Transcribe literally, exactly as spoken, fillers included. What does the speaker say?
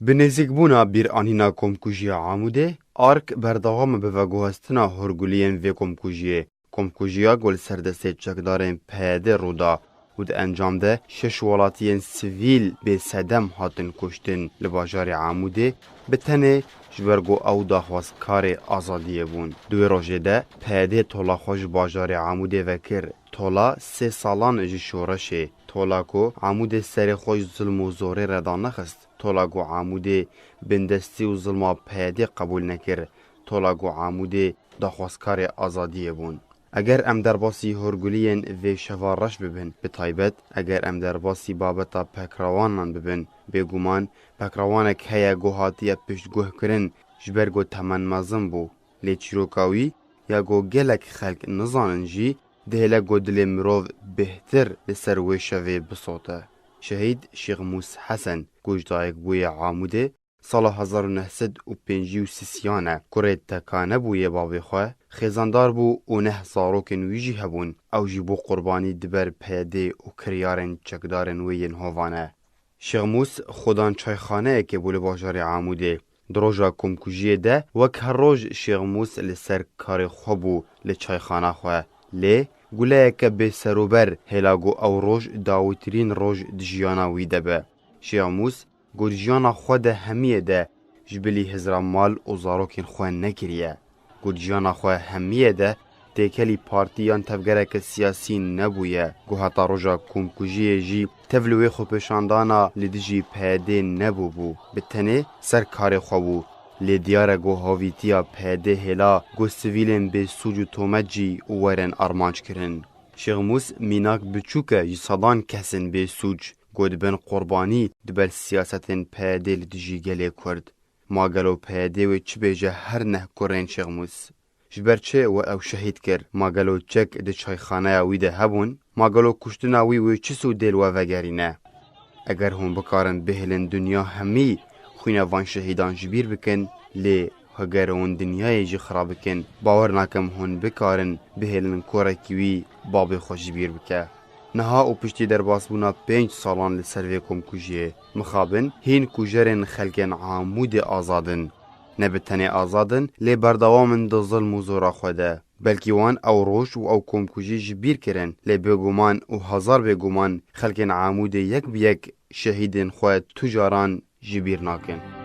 Bi nêzîkbûna bîranîna komkujiya Amûdê, ARK berdewam e bi veguhestina horguliyên vê komkujiyê. Komkujiya ku li ser destê çekdarên P Y D rû da û di encam de şeş welatiyên sivîl bê sedem hatin kuştin li bajarê Amûdê, bi tenê ji ber ku ew daxwazkarê azadiyê bûn. Di wê rojê de P Y D tola xwe ji bajarê Amûdê vekir. Tola sê salan ji şoreşê, tola ku Amûdê serê xwe ji zilm û zorê re danexist, tola ku Amûdê bindestî û zilma P Y D qebûl nekir, tola ku Amûdê daxwazkarê azadiyê bûn. Eger em derbasî horguliyên vê şeva reş bibin, bi taybet eger em derbasî babeta Pekrawanan bibin, bêguman Pekrawanek heye ku hatiye piştguhkirin ji ber ku temen mezin bû, lê çîroka wî ya ku gelek xelk nizanin jî, dihêle ku dilê mirov bêhtir li ser wê şevê bisote. Şehîd Şêxmûs Hesen, ku ji dayikbûyê Amûdê, sala hezar û neh sed û pêncî û sisiyan e, kurê tekane bûyê bavê xwe, xêzandar bû û neh zarokên wî jî hebûn. Ew jî bû qurbanî di ber P Y D û kiryarên çekdarên wê yên hovane. Şêxmûs xudan çayxaneyekê bû li bajarê Amûdê. Di roja komkujiyê de wek her roj Şêxmûs li ser karê xwe bû li çayxana xwe. Lê guleyeke bêserûber hêla ku ew roj dawitirîn roj di jiyana wî de be. Şêxmûs ku di jiyana xwe de hemiyê de ji bilî hizra mal û zarokên xwe nekiriye. Ku di jiyana xwe hemiyê de têkelî partî yan tevgereke siyasî nebûye, ku heta roja komkujiyê jî tev li wê xwepêşandana li dijî P Y D nebûbû. Bi tenê ser karê xwe bû. Lê diyar e ku havîtiya P Y D hêla ku sivîlên bê sûc û tomet jî werin armanc kirin. Şêxmûs mînak biçûk e ji sedan kesên bê sûc ku dibin qurbanî di ber siyasetên P Y D li dijî gelê Kurd. Ma gelo P Y D wê çi bêje her neh kurên Şêxmûs? Ji ber çi we ew şehîd kir? Ma gelo çek di çayxaneya wî de hebûn? Ma gelo kuştina wî wê çi sûdê li we vegerîne? Eger hûn bikarin bihêlin dinya hemî xwîna van şehîdan ji bîr bikin, lê heger hûn dinyayê jî xira bikin, bawer nakim hûn bikarin bihêlin korekî wî babê xwe ji bîr bike. Niha û piştî derbasbûna pênc salan li ser vê komkujiyê, mixabin hîn kujerên xelkên Amûdê azad in. Ne bi tenê azad in, lê berdewam in di zilm û zora xwe de. Belkî wan ew roj û ew komkujî ji bîr kirin, lê bêguman û hezar bêguman xelkên Amûdê yek bi yek şehîdên xwe tu caran ji bîr nakin.